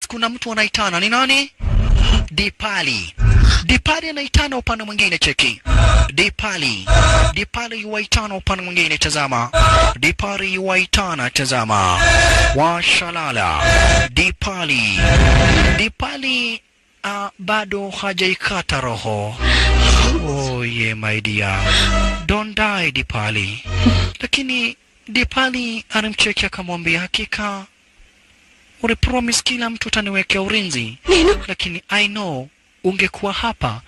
Kuna mtu anaitana. Ni nani? Dipali. Dipali anaitana upande mwingine, cheki. Dipali. Dipali yuaitana upande mwingine, tazama. Dipali yuaitana, tazama. Washalala. Dipali. Dipali bado hajaikata roho. Oh yeah my dear. Don't die Dipali. Lakini Dipali alimcheki akamwambia, hakika ulipromise kila mtu utaniwekea ulinzi, lakini I know ungekuwa hapa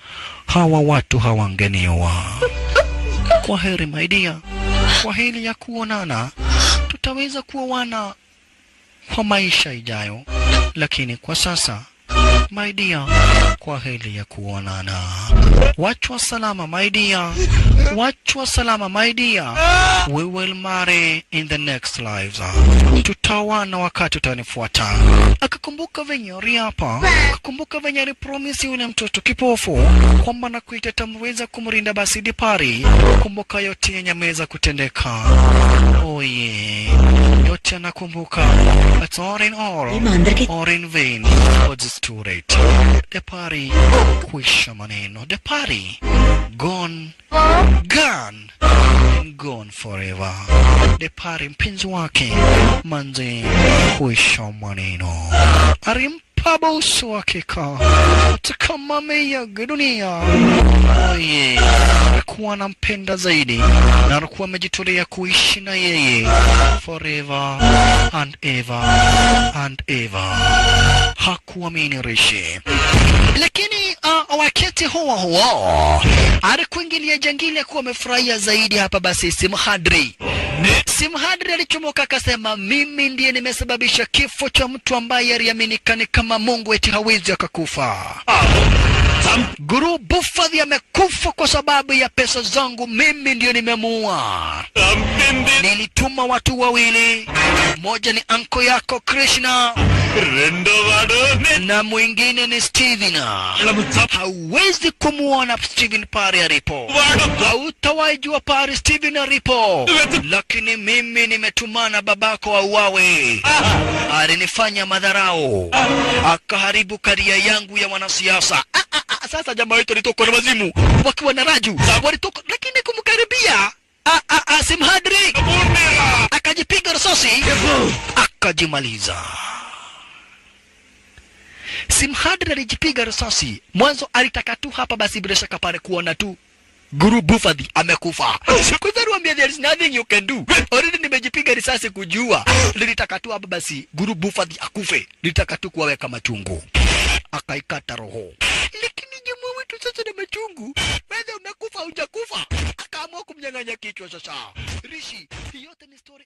hawa watu hawangenioa. Kwa heri my dear, kwa heri ya kuonana, tutaweza kuoana kwa maisha ijayo, lakini kwa sasa my dear, kwa heri ya kuonana. Wachwa salama my dear, wachwa salama my dear, we will marry in the next lives. Tutaoana wakati utanifuata. Akakumbuka venye riapa, akakumbuka venye alipromise yule mtoto kipofu kwamba nakuita tamweza kumrinda basi Dipali. Kumbuka yote yenye ameweza kutendeka. Oh yeah, yote anakumbuka. It's all in all, all in vain, but it's too late. Dipali kuisha maneno. Dipali gone, gone and gone forever. Dipali mpenzi wake manze kuisha maneno. Alimpa busu hakika kama ameaga dunia. Oh yeah, alikuwa anampenda zaidi na alikuwa amejitolea kuishi na yeye forever and ever and ever. Hakuamini Rishi. Lakini wakati huo huo alikuingilia jangili kuwa amefurahia zaidi hapa basi Simhadri. Simhadri alichomoka akasema, mimi ndiye nimesababisha kifo cha mtu ambaye aliaminika ni kama Mungu eti hawezi akakufa. Guru Bufadhi amekufa kwa sababu ya pesa zangu, mimi ndiyo nimemuua. Nilituma watu wawili, mmoja ni anko yako Krishna na mwingine ni Steven. Hauwezi kumuona Steven pale alipo, hautawaijua pale Steven alipo, lakini mimi nimetumana babako auawe. Alinifanya madharau, akaharibu karia yangu ya wanasiasa. Sasa jamaa wetu walitoka na wazimu wakiwa na Raju walitoka, lakini kumkaribia Simhadri akajipiga risasi akajimaliza. Simhadri alijipiga risasi mwanzo, alitaka tu hapa basi bila shaka pale kuona tu Guru Bufadhi amekufa. Kwa hivyo aliwaambia there is nothing you can do. Already nimejipiga risasi kujua. Nilitaka tu hapa basi Guru Bufadhi akufe. Nilitaka tu kuwaweka machungu. Akaikata roho. Lakini jamaa wetu sasa na machungu, wewe umekufa hujakufa. Akaamua kumnyang'anya kichwa sasa. Rishi, yote ni story.